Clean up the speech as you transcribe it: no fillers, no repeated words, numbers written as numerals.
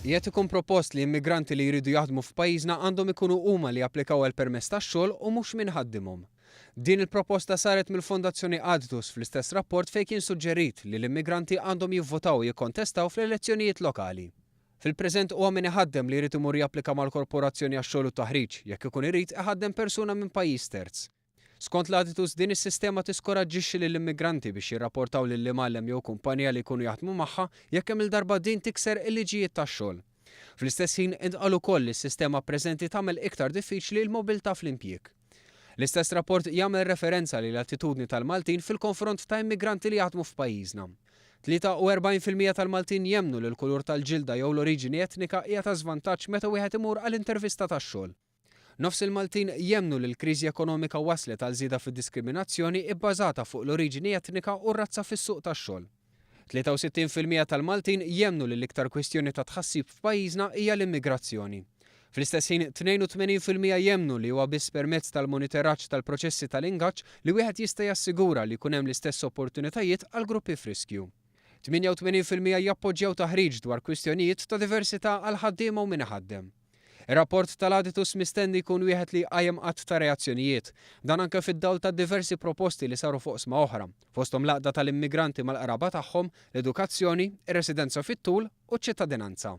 Qiegħed ikun propost li immigranti li jridu jaħdmu f'pajjiżna għandhom ikunu huma li japplikaw għal permess tax-xogħol u mhux min iħaddimhom. Din il-proposta saret mill-Fondazzjoni Aditus fl-istess rapport fejn kien suġġerit li l-immigranti għandhom jivvotaw u jikkontestaw fl-elezzjonijiet lokali. Fil-preżent huwa min iħaddem li jrid imur japplika mal-Korporazzjoni għax-Xogħol u t-Taħriġ jekk ikun irid iħaddem persuna minn pajjiż terz. Skont l-Aditus din is-sistema tiskoraġġixxi lill-immigranti biex jirrapportaw lill-imgħallem jew kumpanija li jkunu jaħdmu magħha jekk kemm-il darba din tikser il-liġijiet tax-xogħol. Fl-istess ħin intqal ukoll li s-sistema preżenti tagħmel iktar diffiċli l-mobilità fl-impjieg. L-istess rapport jagħmel referenza li l-attitudni tal-Maltin fil-konfront ta' immigranti li jaħdmu f'pajjiżna. 43% tal-Maltin jemmnu li l-kulur tal-ġilda jew l-oriġini etnika hija ta' żvantaġġ meta wieħed imur għal intervista tax-xogħol. Nofs il-Maltin jemmnu li l-kriżi ekonomika wasslet għal żieda fid-diskriminazzjoni ibbażata fuq l-oriġini etnika u r-razza fis-suq tax-xogħol. 63% tal-Maltin jemmnu li l-iktar kwistjoni ta' tħassib f'pajjiżna hija l-immigrazzjoni. Fl-istess ħin, 82% jemmnu li huwa biss permezz tal-monitoraġġ tal-proċessi tal-ingaġġ li wieħed jista' jassigura li jkun hemm l-istess opportunitajiet għal gruppi f'riskju. 88% jappoġġjaw taħriġ dwar kwistjonijiet ta' diversità għall-ħaddiema u min iħaddem. Ir-rapport tal-Aditus mistenni jkun wieħed li jqajjem għadd ta' reazzjonijiet. Dan anke fid-dawl ta' diversi proposti li saru f'oqsma oħra, fosthom l-għaqda tal-immigranti mal-qraba tagħhom, l-edukazzjoni, ir-residenza fit-tul u ċ-ċittadinanza.